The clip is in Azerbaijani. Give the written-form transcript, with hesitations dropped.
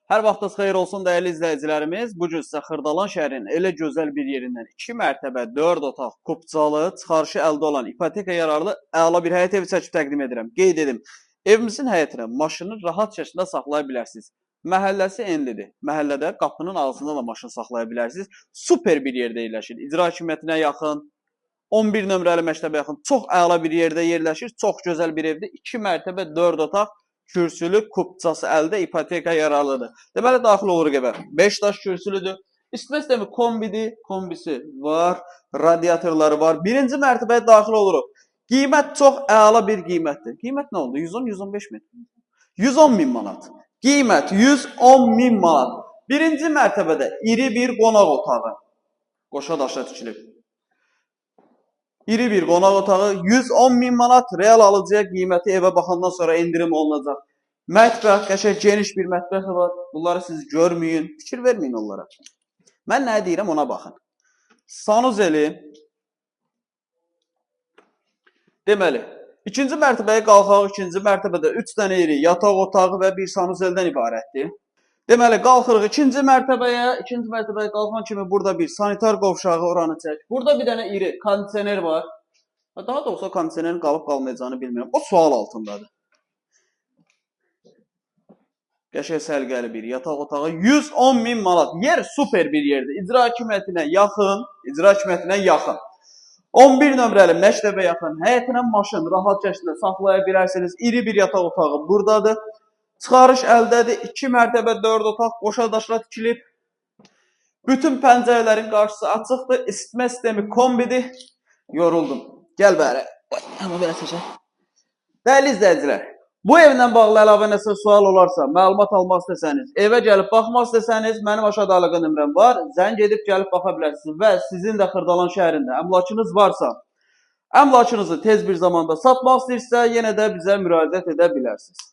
Hər vaxtınız xeyir olsun dəyərli izləyicilərimiz. Bu gün sizə Xırdalan şəhərinin elə gözəl bir yerindən 2 mərtəbə, 4 otaq, kupçalı, çıxarışı əldə olan, ipoteka yararlı əla bir həyət evi çəkib təqdim edirəm. Qeyd edim, evimizin həyətinə maşını rahat şəkildə saxlaya bilərsiniz. Məhəlləsi enlidir. Məhəllədə qapının ağzında da maşın saxlaya bilərsiniz. Super bir yerdə yerləşir. İcra hakimiyyətinə yaxın, 11 nömrəli məktəbə yaxın, çox əla bir yerdə yerləşir. Çox gözəl bir evdir. 2 mərtəbə, 4 otaq, kürsülü, kupçası əldə, ipoteka yararlıdır. Deməli, daxil oluruq evə. 5 daş kürsülüdür. İsitmə sistemi kombidir. Kombisi var, radiatorları var. Birinci mərtəbəyə daxil oluruq. Qiymət çox əla bir qiymətdir. Qiymət nə oldu? 110-115 min. 110 min manat. Qiymət 110 min manat. Birinci mərtəbədə iri bir qonaq otağı. Qoşa daşa tikilib. İri bir qonaq otağı 110 min manat. Real alıcıya qiyməti evə baxandan sonra endirim olunacaq. Mətbəx, qəşəng geniş bir mətbəxi var. Bunları siz görməyin, fikir verməyin onlara. Mən nə deyirəm ona baxın. Sanuzeli. Deməli, ikinci mərtəbəyə qalxaq. İkinci mərtəbədə 3 dənə iri yataq otağı və bir sanuzeldən ibarətdir. Deməli, qalxırıq ikinci mərtəbəyə. İkinci mərtəbəyə qalxan kimi burada bir sanitar qovşağı, oranı çək. Burada bir dənə iri kondisioner var. Daha doğrusu kondisionerin qalıb qalmayacağını bilmirəm. O sual altındadır. Qəşəng səliqəli bir yataq otağı. 110 min manat. Yer super bir yerdir. İcra hakimiyyətinə yaxın. İcra hakimiyyətinə yaxın. 11 nömrəli məktəbə yaxın. Həyətinə maşın rahat şəkildə saxlaya bilərsiniz. İri bir yataq otağı buradadır. Çıxarış əldədir. 2 mərtəbə 4 otaq qoşa daşla tikilib. Bütün pəncərələrin qarşısı açıqdır. İsitmə sistemi kombidir. Yoruldum. Gəl bəri. Amma belə çəkək. Dəyərli izləyicilər, bu evlə bağlı əlavə nəsə sual olarsa, məlumat almaq istəsəniz, evə gəlib baxmaq istəsəniz, mənim aşağıda əlaqə nömrəm var. Zəng edib gəlib baxa bilərsiniz və sizin də Xırdalan şəhərində əmlakınız varsa, əmlakınızı tez bir zamanda satmaq istəyirsə, yenə də bizə müraciət edə bilərsiniz.